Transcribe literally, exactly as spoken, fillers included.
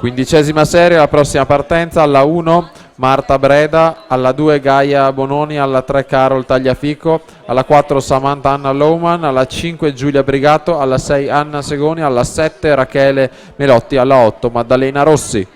Quindicesima serie, la prossima partenza, alla uno Marta Breda, alla due Gaia Bononi, alla tre Carol Tagliafico, alla quattro Samantha Anna Lohman, alla cinque Giulia Brigato, alla sei Anna Segoni, alla sette Rachele Melotti, alla otto Maddalena Rossi.